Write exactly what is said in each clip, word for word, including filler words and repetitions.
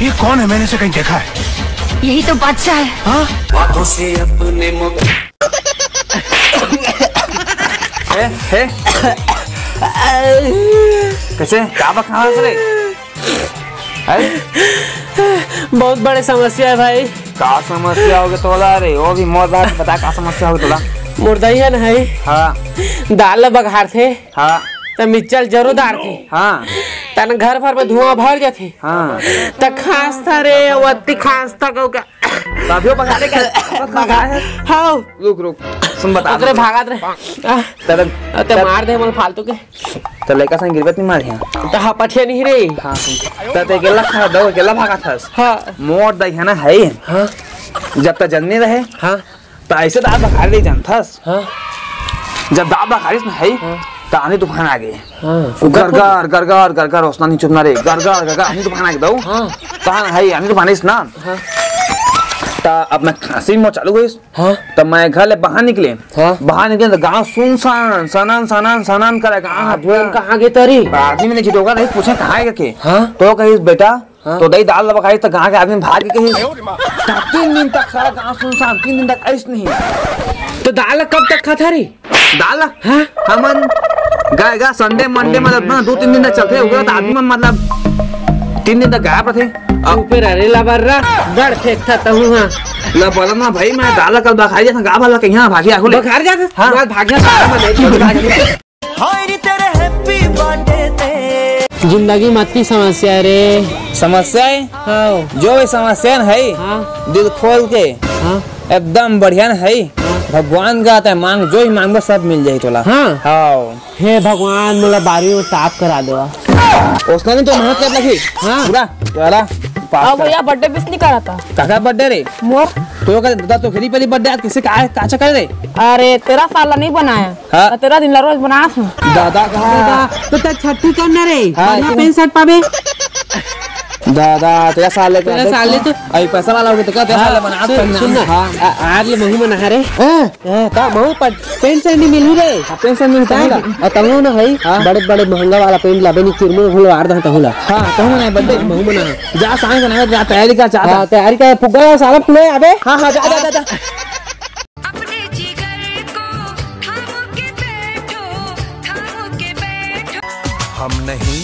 ये कौन है? मैंने इसे कहीं देखा है। यही तो बादशाह है। हाँ? हाथों से अपने मुख हे, हे। कैसे? का बक खास रे? अरे? बहुत बड़े समस्या है भाई। का समस्या होगे तोला रे? वो भी मोर बात बता, का समस्या होगे तोला? मोर दई हे न, हाँ। दाल ला बघारथे। हाँ। त मिक्सचर जरूर डारथे। हाँ। तन घर भर में धुआं भर जाथे। हाँ। त खांसथा रे, अउ अति खांसथा कहू का। तभियो बघारे का, बघारे। हाँ। रुक, रुक। सुन, बता ओकरे दे। भागत रे। आ, तब, ते तब मार दे मन फालतू के। त लइका संग गिरबत नहीं मार यहाँ। त हपटिया नहीं रे। हाँ, सुन। त ते अकेला खा दो, अकेला भागत हस। हाँ। मोर दई हे न, है। हाँ। जब तक जन्मे रहे। हाँ। त ऐसे दाल बघारे ले जानथस। हाँ। जब दाल बघारिस न है, हाँ। त आंधी तूफान आ गे। हाँ। गरगर, गरगर, गरगर, ओसना नहीं चुपना रे। गरगर, गरगर, आंधी तूफान आ गे दऊ। हाँ। तहन है, आंधी तूफान आइस ना। हाँ। त अब मैं खांसी मोर चालू होइस। हाँ। त मैं घर ले बाहर निकले। हाँ। बाहर निकले त गांव सुनसान, सनन, सनन, सनन करे गांव ह आदमी पूरा। कहाँ गे तरी? आदमी मन झिटोका रहिस, पूछे कहाँ हे के। हाँ। तो कहिस, "बेटा, हाँ। तो दई दाल ल बघारिस त गांव के आदमी भाग गे कहिस।" त तीन दिन तक सारा गांव सुनसान, तीन दिन तक आइस नहीं। तो दाल ल कब तक खाता रे? दाल ल? हाँ। हमन गए गा संडे मंडे, मतलब ना दो तीन दिन तक चलथे, ओकरे बाद आदमी मन मतलब तीन दिन तक गायब रथे। अब चुपे रह रे लबर्रा, गड़ फेंकथा तहूँ हाँ। लबर्रा ना भाई, मैं दाल ल कल बघारी जाथन, गा भला कहीं भागी आगू ले। बघार जाथस? हाँ। भाग जा सारा मन। हाय रे तेरे हैप्पी बर्थडे ते। जिंदगी म अतकी समस्या हे रे। समस्या हे? हाँ। जो भी समस्या हे, हाँ। दिल खोल के, हाँ। एकदम बढ़िया हे। हाँ। भगवान का ते मांग, जो भी मांगबे सब मिल जाही तोला। हाँ। हाँ। हे भगवान, मोला बारहवीं में टॉप करा देवा। ओसने तो मेहनत कर लगी। हाँ। पूरा, पूरा पास अब कर। भैया बर्थडे विश नहीं करा था। काका बर्थडे रे? मोर। तो का दादा तो फेरी पहली बर्थडे आज किसे का, का चक्कर रे? अरे तेरह साल नहीं बनाया। हाँ। तेरह दिन ला रोज बनात हूँ। दादा कहाँ? दादा, तो तेरा छठी करना रे। हाँ, बढ़िया तुम पैंट शर्ट पाबे। दादा, तेरह साल ले तेरह साल ले तो। अभी पैसा वाला हो गया तो क्या तेरह साल ले हाँ, बनात सुन, पहनना? सुन ना। हाँ। आ-, आज ले महू मना रे। हाँ। हाँ, का महू पर पैंट शर्ट नहीं मिली रे। हाँ, पैंट शर्ट मिलता है। और तमो ना भाई, हाँ। बड़े बड़े महंगा वाला पैंट लाबे नहीं, किरमो भुलवार दा तहूला। हाँ, तहू ना बर्थडे। महू मना। जा, सांझ बनावे, जा, तैयारी कर, जा, जा। हाँ, तैयारी कर, फुग्गा साला फुले अबे। हाँ, हाँ, जा, जा, जा, जा। अपने जिगर को थाम के बैठो, थाम के बैठो। हम नहीं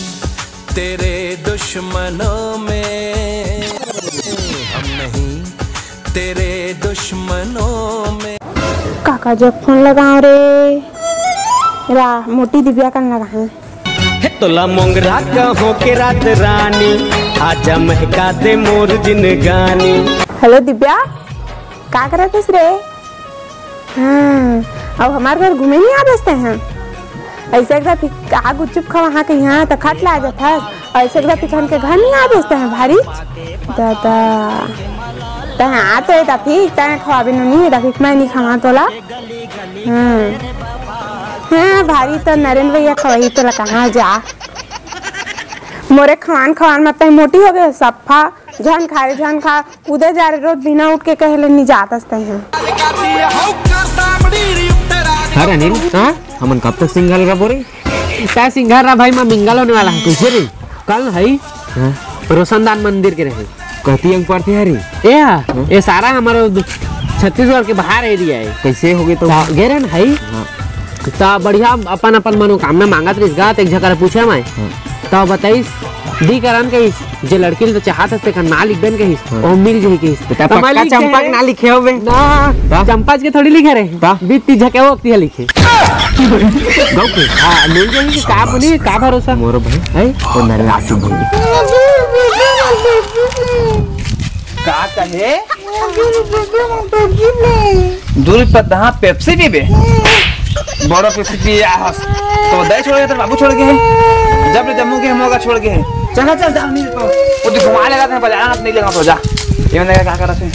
तेरे दुश्मनों में, हम नहीं तेरे दुश्मनों में। काका जग फोन लगाओ रे। रा, मोटी दिव्या कन लगा है। हे तोला मोंगरा कहो के रात रानी, आजा महका दे मोर जिनगानी। हेलो दिव्या, का करत हस रे? हाँ, अब हमार घर घूमे नहीं आ बसते हैं। ऐसे एक दाँव का गुपचुप खवा हाँ कहीं हाँ तो खट ला जात हस। ऐसे एक दाँव खन के घर नहीं आ बसते हैं भारी। दादा, तै हाँ तो है दाफिक, तै खवाबे नु नहीं है दाफिक, मैं नहीं खवा तोला। हाँ। हाँ, भारी तो नरेंद्र भैया खवाही तोला कहाँ जा। मोरे खवान खवान मत तै मोटी हो गए, सफा झन खा रे, झन खा, कूदे जा रे, रोज बिना उठ के कहे ले नहीं जात हस तै हाँ। अरे अनिल, हाँ? हमन कब तक सिंगल रबो रे? तै सिंगल रह भाई, मैं मिंगल होने वाला हूँ। कैसे रे? कल है हाँ? रोशनदान मंदिर के रहे। कहती अंग पड़ते हरी। ए हा, हाँ? ये सारा हमारा छत्तीसगढ़ के बाहर एरिया है। कैसे हो गए तो? ता-, गे रहे ना भाई? हाँ। ता बढ़िया अपन अपन मनोकामना मांगत रहिस गा, त एक झकर पूछे मैं। हाँ। ता बताइस, दी करन कहिस, जे लड़की ल तो चाहत हस, तेकर ना लिख देन कहिस, हाँ। ओ मिल जही कहिस। बेटा, त मैं पक्का लिख दे चंपा के रे। ना लिखे होबे? ना, ता? चंपा के थोड़ी लिखे रे। ता? बीती झके वो ओती लिखे। गौ के? हाँ, मिल जही कि का बनी, का भरोसा? मोरो भाई। हैं? ओ मेरे नाचू भाई। का कहे? दू रुपया दहा पेप्सी पीबे? बड़ो पेप्सी पिए आहस। तो दाई छोड़ के, तेरे बाबू छोड़ के है। जब ले जम्मू के हम लोग छोड़ के है। चल, चल, जा, नहीं तो। वो तो घुमा लेगा, तेरे बाजार हाथ नहीं लेगा तो जा। ये मैंने कहा, क्या कर रहे थे?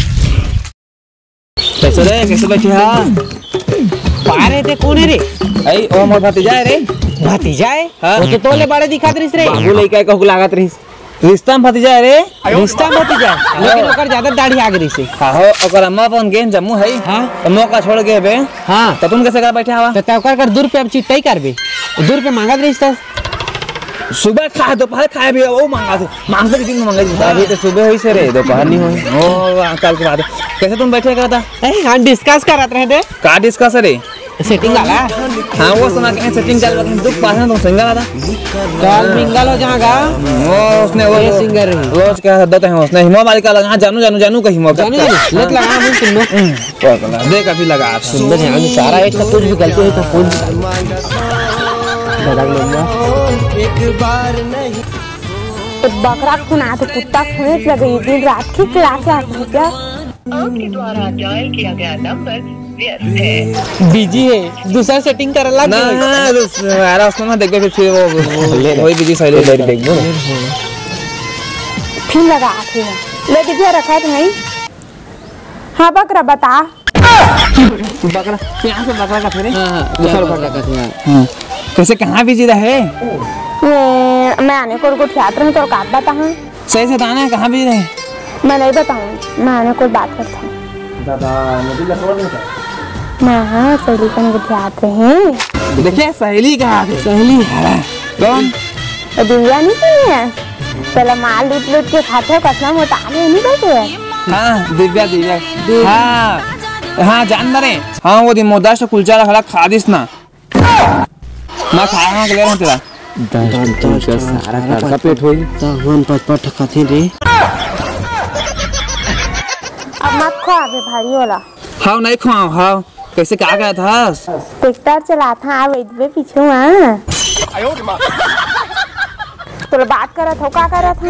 कैसे रे, कैसे बैठे हा? पारे ते कोन है रे? आई, ओ मोर भतीजा है रे। भतीजा है? हाँ। वो तो तोले बड़े दिखात रहिस रे। बाबू लइका कहू लागत रहिस। रिश्ता में भतीजा है रे। रिश्ता में भतीजा है, लेकिन ओकर ज्यादा दाढ़ी आगे रहिस। हाँ हो, ओकर अम्मा अपन गेन जम्मू है। हाँ। तो मौका छोड़ के बे। हाँ। तो तुम कैसे कर बैठे हवा? तो तय कर कर दू रुपया अब चिट्टाई करबे। दू रुपया मांगत रहिस तो। सुबह खाए, दोपहर खाए भी, वो मांगा थे, मांगते कितनी मांगा थे? अभी तो सुबह होइस रे, दोपहर नहीं होइस। ओ, कल के बाद। कैसे तुम बैठे करत हा? अरे, हम discuss करत रहे थे। का discuss रे? Setting वाला। हाँ, वो सुना के setting चल रहा, दुख पास है तो single आता। कल mingle हो जाएगा। वो उसने वो ये singer है। रोज का दो तो है उसने, हिमा मालिक का लगा, हाँ, जानू, जानू, जानू कही मौका। जानू, जानू, let लगा, हम सुन लो। हम्म, देख अभी लगा आप। सुंदर है, हम सारा एक सब कुछ भी गलती है तो फोन। एक बकरा खुना तो कुत्ता खुने लगे, ये दिन रात की क्लास है क्या? आपके द्वारा डायल किया गया नंबर व्यस्त है। Busy है, दूसरा setting कर लग ना, गया। ना, दूसरा, यार, उसको ना देख, फिर, फिर वो, वो, वो ले ले। वही busy silent ले, कर। देख, देख, देख। फिर लगा आखिर में। ले दीजिए, रखा तो नहीं। हाँ, बकरा बता। बकरा, यहाँ से बकरा का फिर? हाँ, हाँ, दूसरा बकरा बकरा का। का फिर, हाँ। हाँ। कैसे, कहाँ busy रहे? ये, मैं आने को गोठियात रहूँ, तोर का बता, हाँ? सही से बताना है, कहाँ busy रहे? मैं नहीं बताऊँ, मैं आने को बात करता हूँ। दादा, नदी का छोड़ देता। मैं, हाँ, सहेली कन गोठियात रहे। देखिए, सहेली कहाँ थे? सहेली। हाँ, कौन? तो दुनिया नहीं सुनी है? चलो, माल लूट लूट के खाते हो, कसम उतार ले, नहीं बैठे है? हाँ, दिव्या, दिव्या। हाँ, हाँ, जान मरे। हाँ, वो दिन मोदास कुलचा रखला खा दिस ना। मैं खाया ना, ले रहा हूँ तेरा। दांत तो सारा तड़का पेट होई। तो हम पच पच खाते रे। अब मत खो, अभी भारी होला। हाव, नहीं खाओ, हाव। कैसे, का कहत हस? ट्रैक्टर चलात हा, आ वेदबे पीछू, हाँ। तोला बात करत हो, का करत हो?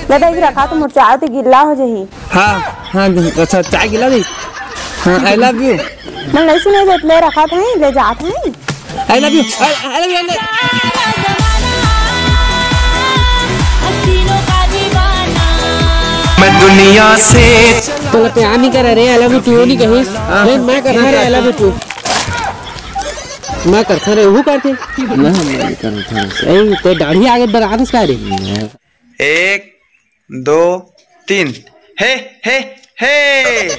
मैं तो एक रखा तो मोर चाय तो गिल्ला हो जाही। हाँ, हाँ, अच्छा, चाय गिल्ला भी। हाँ, I love you। मैं नहीं सुने देत, ले रखा था, ले जात है। I love you, I, I love you, I love you। मैं दुनिया से तोला प्यार नहीं करे रे, I love you too नहीं कहिस। हाँ। ले, मैं करता रे, I love you too। मैं करता रे, वो करते। ना, मैं करता। ए, ते दाढ़ी आगे बढ़ा दस का रे? एक, दो, तीन। हे, हे, हे।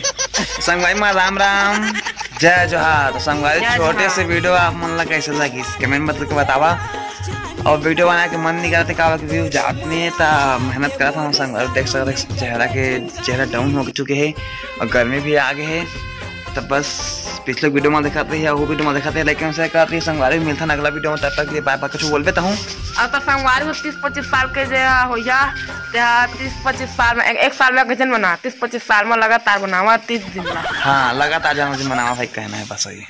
संगवारी मन राम राम, जय जोहार। संगवारी, जय छोटे जोहार। से video आप मन ला कैसे लगिस, comment में करके बतावा। और video बनाए के मन नहीं करते, काबर कि view जात नहीं है, ता मेहनत करत हन संगवारी। देख सकत हे चेहरा के, चेहरा down हो चुके है और गर्मी भी आ गए है। तो बस पिछले video में दिखाते हैं, वो video में दिखाते हैं, लेकिन उसे कहते हैं संगवारी, मिलता अगला video में, तब तक के लिए bye bye। कुछ बोलबे तो हूँ। अब तो संगवारी हो तीस पच्चीस साल के जे होइया, ते हा तीस पच्चीस साल में, एक, एक साल में कैसे बना, तीस पच्चीस साल में लगातार बनावा तीस दिन ला। हाँ, लगातार जन्मदिन मनावा भाई, कहना है बस वही।